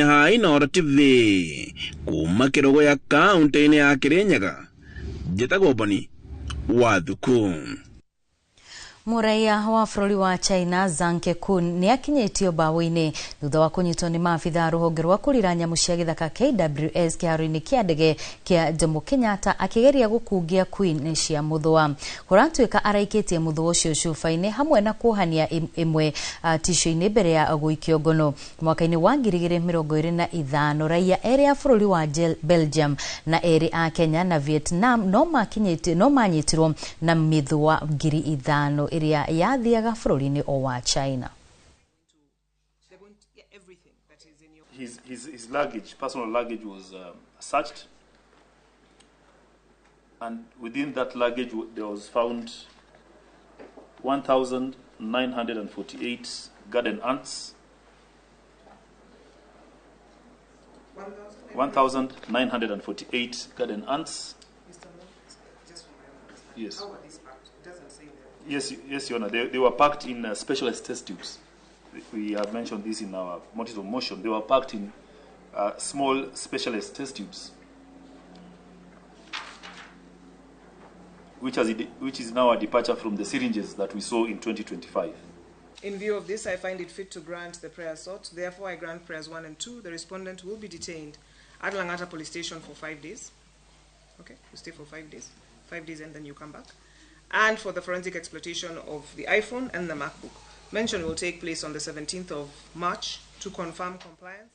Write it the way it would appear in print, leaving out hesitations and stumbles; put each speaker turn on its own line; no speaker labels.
Ha Inooro TV kuma Kĩrũgũya kaunti-inĩ ya Kĩrĩnyaga, njĩtagwo Boni wa Thuku.
Mũraiya wa bũrũri wa China Zhang Kekun nĩ akinyĩtio mbaũ-inĩ thutha wa kũnyitwo nĩ maabitha a rũhonge rwa kũrira nyamũ cia gĩthaka KWS kĩharo-inĩ kĩa ndege kĩa Jomo Kenyatta akĩgeria gũkungia queen cia mũthũa. Kũratuĩka araikĩtie mũthũa ũcio cuba-inĩ hamwe na kuohania ĩmwe tissue-inĩ mbere ya gũikio ngono. Mwaka-inĩ wa 2025 raiya erĩ a bũrũri wa Belgium na erĩ a Kenya na Vietnam no makinyĩtie no manyitirwo na mĩthũa 5,000 ĩrĩa yathiaga bũrũri-inĩ o wa China.
His luggage, personal luggage, was searched, and within that luggage there was found 1,948 garden ants. 1,948 garden ants. Yes.
How are these packed? It doesn't say there.
Yes, yes, Your Honor. They were packed in specialized test tubes. We have mentioned this in our notice of motion. They were packed in small specialized test tubes, which is now a departure from the syringes that we saw in 2025.
In view of this, I find it fit to grant the prayer sought. Therefore, I grant prayers 1 and 2. The respondent will be detained at Langata Police Station for 5 days. Okay, you stay for 5 days. 5 days and then you come back. And for the forensic exploitation of the iPhone and the MacBook. Mention will take place on the 17th of March to confirm compliance.